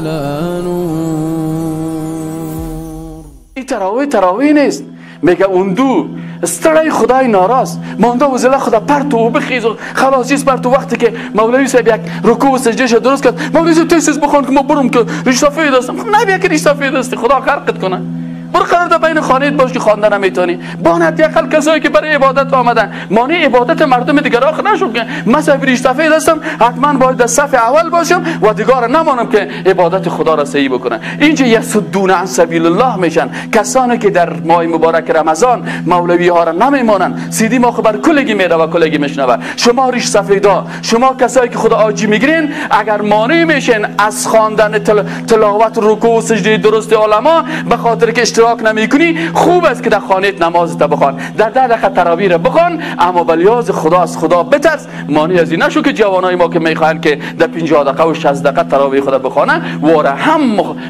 على نور. این تراویح تراویح نیست. میگه اون دو ستړی خدای ناراض مانده و زله خدا پرتو بخیز و خلاص پرتو. وقتی که مولوی صاحب یک رکوع و سجده درست کرد، مولوی صاحب تیز بخوان که ما برم که ریش سفید هستم. خب نه بیا که ریش سفید هستی، خدا غرقت کنه. برو قرار در بین خانه‌ات باش که خواندن نمیتونی. بان حداقل کسایی که برای عبادت آمدن مانع عبادت مردم دیگر آخر نشد که من صاحب ریش سفید هستم، حتما باید در صف اول باشم و دیگار نمانم که عبادت خدا را صحیح بکنن. اینجا یصدون عن سبیل الله میشن کسانی که در ماه مبارک رمضان مولوی ها را نمیمانن. سیدی ما خبر کلگی میره و کلگی میشنوه. شما ریش سفیدا، شما کسایی که خدا آجی میگیرین، اگر مانع میشین از خواندن تلاوت رکوع و سجده درست علما به خاطر که اشتراک نمیکنی، خوب است که در خانه نماز تا بخوان، در 10 دقیقه تراویح را بخوان، اما بلیاز خدا از خدا بترس. مانع از این نشو که جوانای ما که میخواهند که در 50 دقیقه و 60 دقیقه تراویح خدا بخوانن واره هم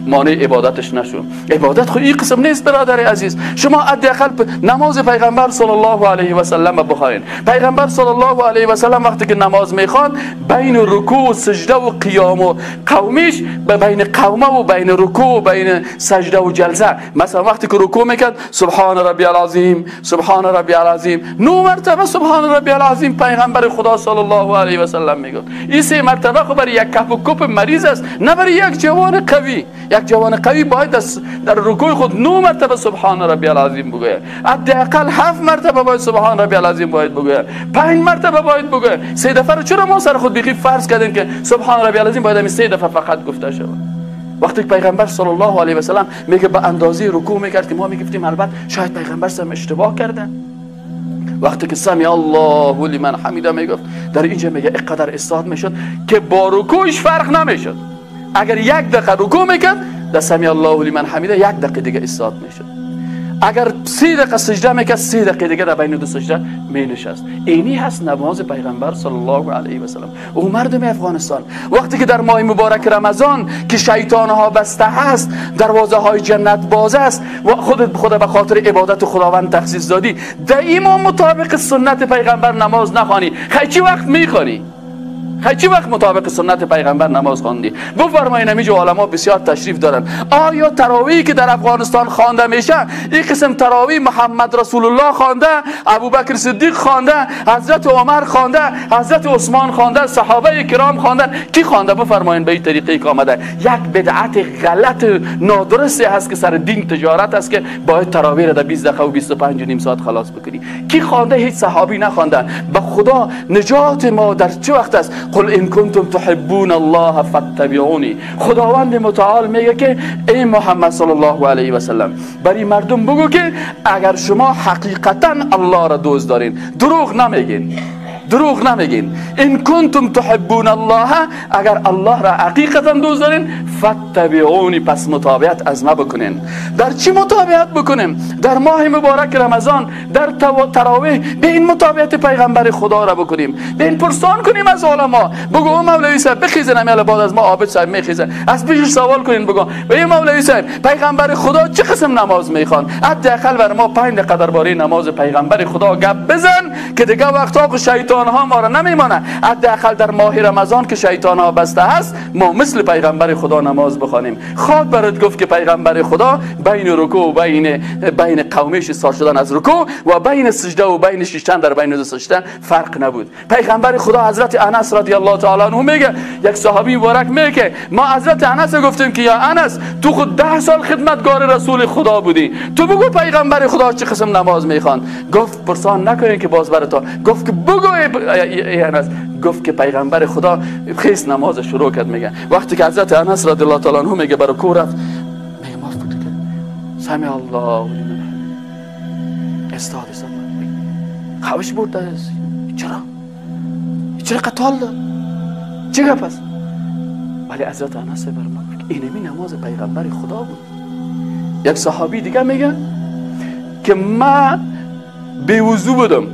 مانع عبادتش نشو. عبادت خو این قسم نیست برادر عزیز. شما حداقل نماز پیغمبر صلی الله علیه و سلم بخواین. پیغمبر صلی الله علیه و سلم وقتی که نماز میخوان، بین رکوع و سجده و قیام و قومیش، بین قومه و بین رکوع و بین سجده و جلسه، مثلا وقتی که رکوع میکرد سبحان ربی العظیم سبحان ربی العظیم 9 مرتبه سبحان ربی العظیم پیغمبر خدا صلی الله علیه و سلم میگفت. این 3 مرتبه خب برای یک کپ و کپ مریض است، نه برای یک جوان قوی. یک جوان قوی باید در رکوع خود 9 مرتبه سبحان ربی العظیم بگوید، حداقل 7 مرتبه باید سبحان ربی العظیم باید بگوید، 5 مرتبه باید بگوید. 3 دفعه رو چرا ما سر خود بیخی فرض کردیم که سبحان ربی العظیم باید 3 دفعه فقط گفته شود؟ وقتی پیغمبر صلی الله علیه و سلم میگه به اندازه رکوع میکرد که ما میگفتیم البته شاید پیغمبر سم اشتباه کرده. وقتی که سمع الله لمن حمیده میگفت، در اینجا میگه اینقدر استاد میشد که با رکوعش فرق نمیشد. اگر 1 دقیقه رکوع میکرد، در سمع الله لمن حمیده 1 دقیقه دیگه استاد میشد. اگر 3 دقیقه سجده میکرد، 3 دقیقه دیگه در بین دو سجده می نشست. اینی هست نماز پیغمبر صلی الله علیه و سلم. او مردم افغانستان وقتی که در ماه مبارک رمضان که شیطان ها بسته هست، دروازه های جنت باز است و خود به خاطر عبادت خداوند تخصیص دادی، دائما مطابق سنت پیغمبر نماز نخوانی، خی چی وقت میخوانی؟ خیلی چی وقت مطابق سنت پیغمبر نماز خواندی؟ بفرمایید همیجا علما بسیار تشریف دارن. آیا تراویح که در افغانستان خوانده میشه، این قسم تراویح محمد رسول الله خوانده، ابوبکر صدیق خوانده، حضرت عمر خوانده، حضرت عثمان خوانده، صحابه کرام خواندن، کی خوانده؟ بفرمایید به این طریقه که آمده. یک بدعت غلط نادرستی هست که سر دین تجارت است که باید تراویح را در 20 دقیقه و 25 و نیم ساعت خلاص بکنی. کی خوانده؟ هیچ صحابی نخوانده. به خدا نجات ما در چه وقت است؟ قل ان کنتم تحبون الله فاتبعونی. خداوند متعال میگه که ای محمد صلی الله علیه و سلم برای مردم بگو که اگر شما حقیقتا الله را دوست دارین، دروغ نمیگین، دروغ نمیگین، ان کنتم تحبون الله، اگر الله را حقیقتا دوست دارین، فاتبعونی، پس متابعت از ما بکنین. در چی متابعت بکنیم؟ در ماه مبارک رمضان، در تراویح، به این متابعت پیغمبر خدا را بکنیم، به این پرسان کنیم از علما. بگو او مولوی صاحب بخیزه، نمیاله بعد از ما عابد صاحب میخیزه، از پیشش سوال کنین، بگو به این مولوی صاحب پیغمبر خدا چه قسم نماز میخوان؟ حداقل بر ما 5 دقیقه درباره نماز پیغمبر خدا گپ بزن که دیگه وقتا شیطان ها ما را نمیمانه. حداقل در ماه رمضان که شیطان ها بسته هست، ما مثل پیغمبر خدا نماز بخوانیم. خاک برات گفت که پیغمبر خدا بین رکوع و بین قومش ایستاد شدن از رکوع و بین سجده و بین شیشتن در بین دو سجده فرق نبود. پیغمبر خدا حضرت انس رضی الله تعالی عنه میگه، یک صحابی مبارک میگه ما حضرت انس گفتیم که یا انس تو خود 10 سال خدمتگار رسول خدا بودی، تو بگو پیغمبر خدا چه قسم نماز میخوان. گفت پرسان نکنین که باز برات. گفت که بگو ای انس. گفت که پیغمبر خدا خیس نماز شروع کرد. میگه وقتی که حضرت انس رضی الله تعالی عنه میگه برای کو رفت، میگه ما فکر کرد سمع الله لمن حمده، استاد استاد خوش برد. چرا قتال داد؟ چه گپ است؟ ولی حضرت انس بر ما اینمی نماز پیغمبر خدا بود. یک صحابی دیگه میگه که من بی وضو بودم،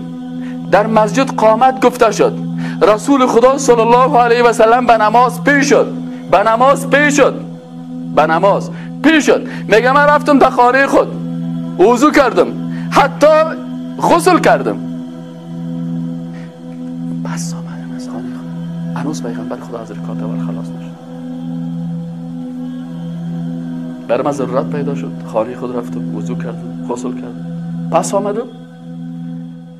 در مسجد قامت گفته شد، رسول خدا صلی الله علیه و سلم به نماز پیش شد، به نماز پیش شد، به نماز پیش شد. میگه من رفتم در خانه خود وضو کردم، حتی غسل کردم، پس آمدم از خانه خود، هنوز پیغمبر خدا از رکعت اول خلاص نشد. بر من ضرورت پیدا شد، خانه خود رفتم، وضو کردم، غسل کردم، پس آمدم.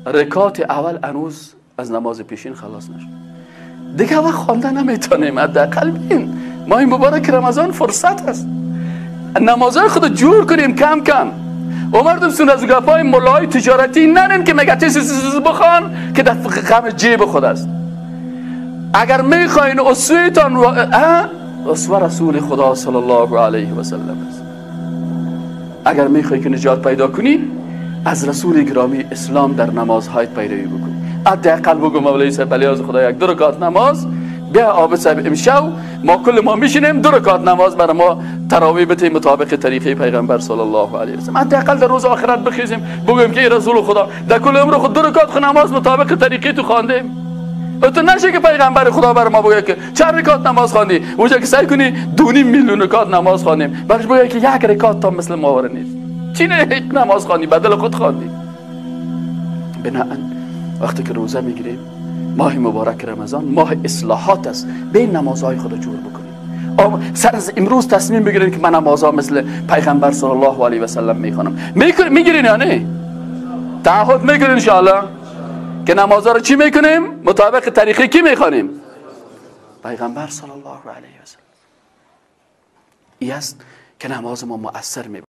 رکات اول هنوز از نماز پیشین خلاص نشد. دیگه وقت خوانده نمیتونیم. حداقل بین ماه مبارک رمضان فرصت است نمازهای خود جور کنیم کم کم. و مردم سون از گپای ملای تجارتی نرین که میگه تیز بخوان که در غم جیب خود است. اگر میخواین اسوه‌تان اسوه رسول خدا صلی الله علیه و سلم است. اگر میخوای که نجات پیدا کنی از رسول گرامی اسلام در نمازهایت پیروی بکن. حداقل بگو مولوی صاحب علیاذ خدا یک دو رکعت نماز بیا عابد صاحب امشب ما کل ما میشینیم دو رکعت نماز برای ما تراویح بتیم مطابق طریقه پیغمبر صلی الله علیه و سلم. حداقل در روز آخرت بخیزیم بگویم که ای رسول خدا در کل عمر خود دو رکعت نماز مطابق طریقه تو خواندیم. تو نشه که پیغمبر خدا بر ما بگه که چند رکعت نماز خواندی، اونجا که سعی کنی 2.5 میلیون رکعت نماز خواندیم، برش بگه که یک رکعت تا مثل ما واره نیست. چی نه نماز خواندی، بدل خود خواندی. بناءً وقتی که روزه میگیریم ماه مبارک رمضان ماه اصلاحات است. به نمازهای خود جور بکنیم. سر از امروز تصمیم بگیریم که من نمازها مثل پیغمبر صلی الله علیه و سلم میخوانم. میگیرین یا نه؟ تعهد میکنین ان شاء الله که نمازها رو چی میکنیم؟ مطابق طریقه کی میخوانیم؟ پیغمبر صلی الله علیه و سلم. این است که نماز ما مؤثر می